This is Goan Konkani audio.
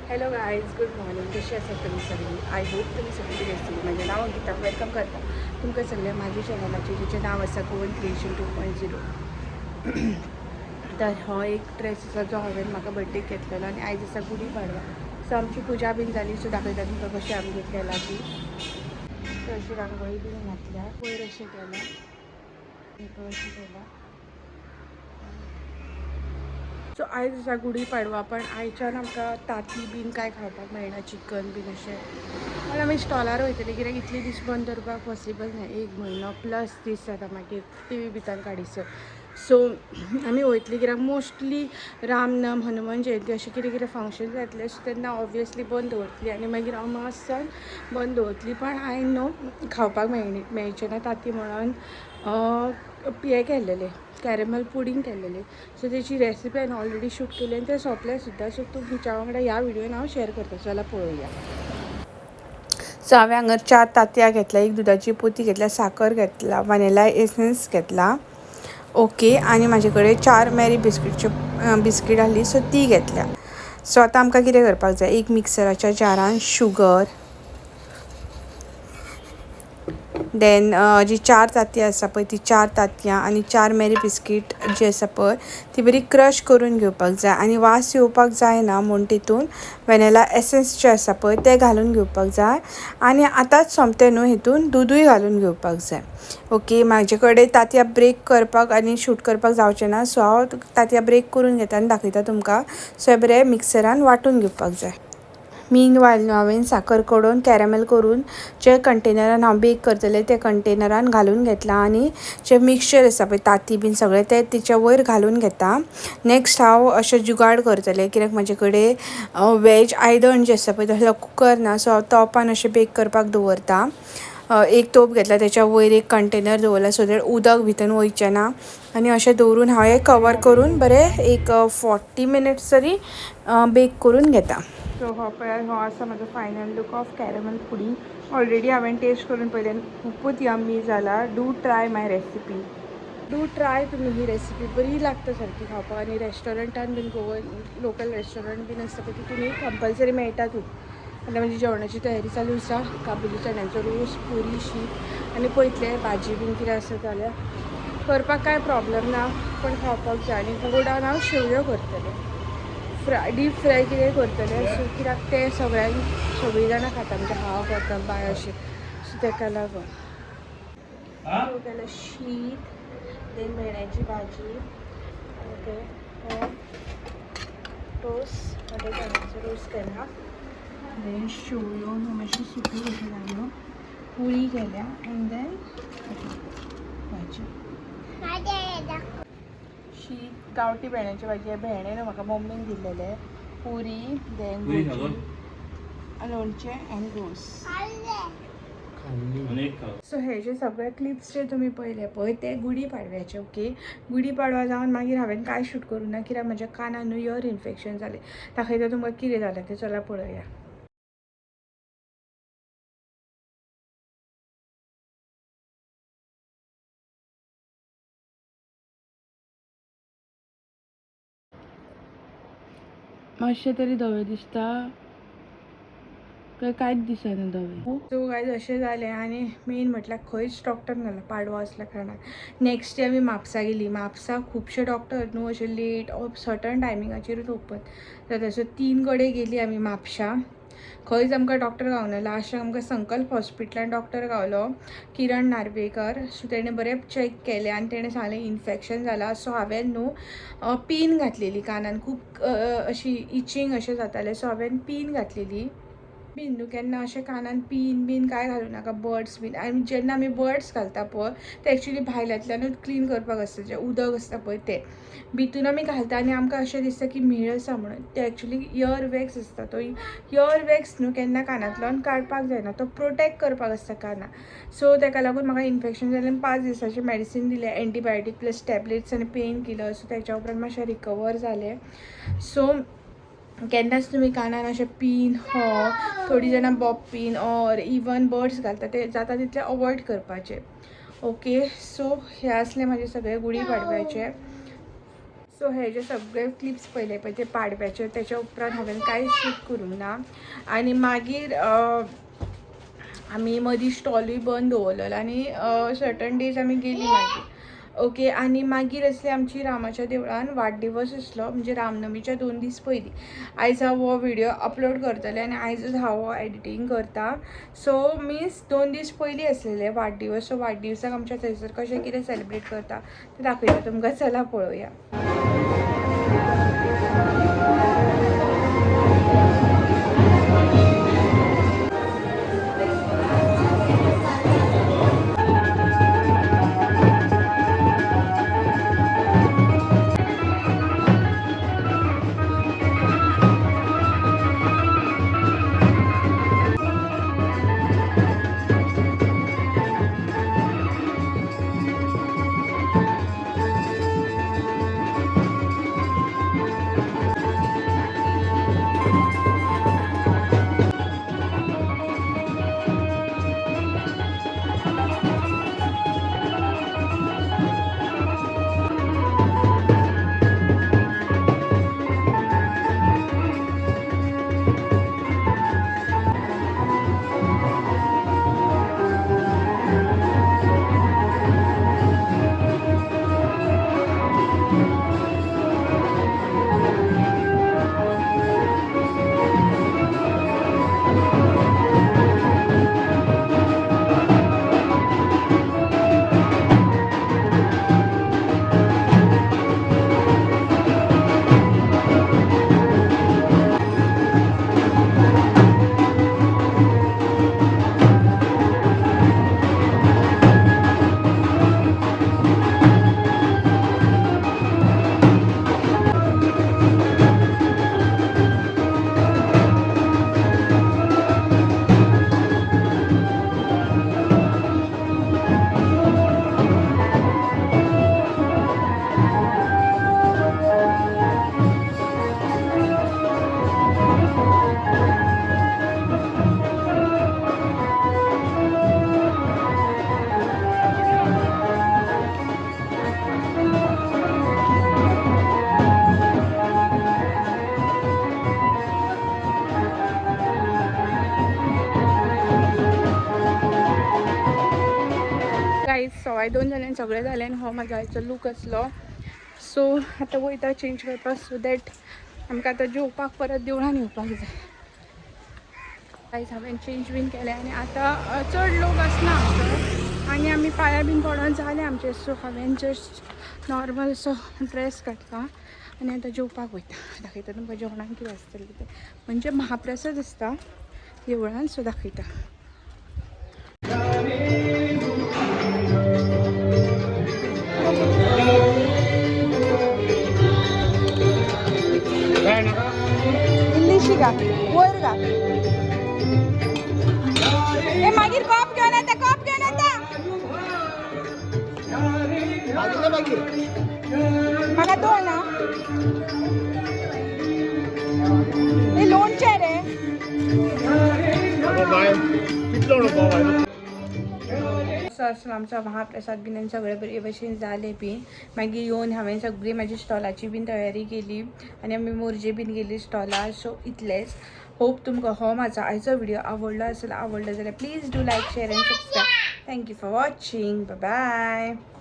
Hello guys, good morning. कशी आसात तुमी सगळीं? I hope तुमी सगळीं बरी आसतली. म्हजें नांव अंकिता. Welcome करता तुमकां सगळ्या म्हाज्या चॅनलाचेर, जेचें नांव आसा गोवन क्रिएशन 2.0. तर हो एक ड्रेस आसा जो हांवें म्हाका बड्डेक घेतलेलो आनी आयज आसा गुडी पाडवा. सो आमची पुजा बीन जाली. सो दाखयता तुमकां कशी आमी केला ती. सो अशी रांगोळी बीन घातल्या, वयर अशें केलां, अशें केलां. सो आयज आसा गुडी पाडवा, पण आयच्यान आमकां ताती बीन कांय खावपाक मेळना, चिकन बीन अशें. पण आमी स्टॉलार वयतले, कित्याक इतले दीस बंद दवरपाक पॉसिबल ना. एक म्हयनो प्लस दीस जाता मागीर टी व्ही भितर काडीसर. सो आमी वयतली, कित्याक मोस्टली रामनम, हनुमान जयंती अशें कितें कितें फंक्शन जातलें. सो तेन्ना ऑब्वियसली बंद दवरतली आनी मागीर अमासान बंद दवरतली. पण I न्हू खावपाक मेळचें ना ताती म्हणून हें केल्लेलें, कॅरेमल पुडींग केल्लेलें. सो तेची रेसिपी हांवें ऑलरेडी शूट केली आनी तें सोंपलें सुद्दां. सो तुमच्या वांगडा ह्या व्हिडियोन हांव शेअर करता. चला पळोवया. सो हांवें हांगा 4 तांतयां घेतल्या, एक दुदाची पोती घेतल्या, साकर घेतला, वनिला एसन्स घेतला, ओके. आनी म्हाजे कडेन 4 मॅरी बिस्किटच्यो बिस्कीट आहली, सो ती घेतल्या. सो आतां आमकां कितें करपाक जाय, एक मिक्सराच्या जारान शुगर, देन जी 4 तांतयां आसा पळय ती 4 तांतयां आनी 4 मॅरी बिस्कीट जी आसा पळय ती बरी क्रश करून घेवपाक जाय. आनी वास येवपाक जायना म्हूण तितून वेनेला एसन्स जे आसा पळय ते घालून घेवपाक जाय. आनी आतांच सोमतें न्हू हितून दुदूय घालून घेवपाक जाय. ओके, म्हाजे कडेन तांतयां ब्रेक करपाक आनी शूट करपाक जावचें ना, सो हांव तांतयां ब्रेक करून घेता आनी दाखयता तुमकां. सो हें बरें मिक्सरान वांटून घेवपाक जाय. मीन वायल न्हू हांवें साकर कडोवन कॅरमॅल करून जे कंटेनरान हांव बेक करतलें त्या कंटेनरान घालून घेतलां. आनी जें मिक्सचर आसा पळय तांती बीन सगळें तें तिच्या वयर घालून घेता. नेक्स्ट हांव अशें जुगाड करतलें, कित्याक म्हाजे कडेन वेज आयदन जें आसा पळय तसलो कुकर ना. सो हांव तोपान अशें बेक करपाक दवरता. एक तोप घेतला, तेच्या वयर एक कंटेनर दवरला सो that उदक भितर वयचें ना. आनी अशें दवरून हांव हें कवर करून बरें एक 40 मिनट्स तरी बेक करून घेता. सो हो पळयात, हो आसा म्हजो final look of caramel pudding. Already हांवें टेस्ट करून पळयलें आनी खुबूच यम्मी जाला. Do try my recipe, do try तुमी ही रेसिपी, बरी लागता सारकी खावपाक. आनी रेस्टॉरंटान बीन गोवन लोकल रेस्टॉरंट बीन आसता पळय तितूनय कंपल्सरी मेळटातूच. आतां म्हजी जेवणाची तयारी चालू आसा. काबुली चण्याचो रोस, पुरी, शीत आनी पळयतलें भाजी बीन कितें आसा जाल्यार. करपाक कांय प्रॉब्लम ना, पण खावपाक जाय. आनी गोडान हांव शेवयो करतलें, फ्राय डीप फ्राय कितें करतलें. सो कित्याक तें सगळ्यांक सगळीं जाणां खाता, म्हणजे हांव करता बाय अशें. सो तेका लागून सो केलें शीत, देन भेंड्याची भाजी, ओके, हो रोस, मोठ्या चण्याचो रोस केला, देन शेवयो न्हू मातशी सुकी कशी जाल्यो, पुरी केल्या एंड then भाजी. शीत, गांवठी भेंड्याची भाजी, भेंडे न्हू म्हाका मम्मीन दिल्लेले, पुरी, देन भजी, लोणचें आनी रोस. सो हे जे सगळे क्लिप्स जे तुमी पळयले पळय ते गुडी पाडव्याचे. ओके, गुडी पाडवा जावन मागीर हांवें कांय शूट करूं ना, कित्याक म्हज्या कानान न्हू इयर इन्फेक्शन जालें. दाखयता तुमकां कितें जालें तें, चला पळोवया. मातशें तरी धवें दिसता काय कांयच दिसना धवें. सो गायज अशें जालें. आनी मेन म्हटल्यार खंयच डॉक्टर नासलो पाडवा आसल्या कारणान. नेक्स्ट डे आमी म्हापसा गेली. म्हापसा खुबशे डॉक्टर न्हू अशे लेट सर्टन टायमिंगाचेरूच ओपन जाता. सो 3 कडेन गेली आमी म्हापशा, खंयच आमकां डॉक्टर गावना. लास्टाक आमकां संकल्प हॉस्पिटलान डॉक्टर गावलो, किरण नार्वेकर. सो तेणें बरें चॅक केलें आनी तेणें सांगलें इन्फेक्शन जालां. सो हांवें न्हू पीन घातलेली कानान, खूब अशी इचिंग अशें जातालें. सो हांवें पीन घातलेली. बीन न्हू केन्ना अशें कानान पीन बीन कांय घालूं नाका, बर्ड्स बीन. आनी जेन्ना आमी बर्ड्स घालता पळय ते एक्चुली भायल्यांतल्यानूच क्लीन करपाक आसता, जें उदक आसता पळय तें भितून आमी घालता आनी आमकां अशें दिसता की म्हेळ आसा म्हणून. ते एक्चुली इयर वॅक्स आसता. तो इयर वॅक्स न्हू केन्ना कानांतल्यान काडपाक जायना, तो प्रोटेक्ट करपाक आसता कानाक. सो तेका लागून म्हाका इन्फेक्शन जालें. 5 दिसांचें मेडिसीन दिलें, एंटीबायोटीक प्लस टॅबलेट्स आनी पेन किलर. सो तेच्या उपरांत मातशें रिकवर जालें. सो केन्नाच तुमी कानान अशें पीन हो, थोडीं जाणां Bob pin or even birds घालता, ते जाता तितलें अवॉयड करपाचें. ओके, सो हे आसले म्हाजे सगळे गुडी पाडव्याचे. सो हे जे सगळे क्लिप्स पयले पळय ते पाडव्याचे, तेच्या उपरांत हांवें कांय शूट करूंक ना. आनी मागीर आमी मदीं स्टॉलूय बंद दवरलेलो आनी सर्टन डेज आमी गेली मागीर. ओके, आनी मागीर आसली आमची रामाच्या देवळान वाडदिवस आसलो, म्हणजे रामनमीच्या 2 दीस पयलीं. आयज हांव हो व्हिडियो अपलोड करतलें आनी आयजच हांव हो एडिटींग करता. सो मिन्स 2 दीस पयलीं आसलेले वाडदिवस. सो वाडदिवसाक आमच्या थंयसर कशें कितें सेलिब्रेट करता तें दाखयता तुमकां. चला पळोवया. गाईज 2:15 जाले आनी सगळें जालें आनी हो म्हाजो आयचो लूक आसलो. सो आतां वयता चेंज करपाक, सो that आमकां आतां जेवपाक परत देवळान येवपाक जाय. गाईज हांवें चेंज बीन केलें आनी आतां चड लोक आसना आमचो आनी आमी पांया बीन पडोन जालें आमचें. सो हांवें जस्ट नॉर्मल असो ड्रेस घातला आनी आतां जेवपाक वयता. दाखयता तुमकां जेवणाक कितें आसतलें तें, म्हणजे महाप्रसाद आसता देवळान. सो दाखयता. इल्लीशी गा वयर गा. ए मागीर कप घेवन येता, कप घेवन येता. म्हाका 2 आ. हे लोणचें रे. असो आसलो आमचो महाप्रसाद बीन आनी सगळें बरे भशेन जालें बीन. मागीर येवन हांवें सगळी म्हाजी स्टॉलाची बीन तयारी केली आनी आमी मोरजे बीन गेली स्टॉलार. सो इतलेंच. होप तुमकां हो म्हाजो आयचो व्हिडियो आवडलो आसलो. आवडलो जाल्यार please do like, share and subscribe. Thank you for watching. Bye.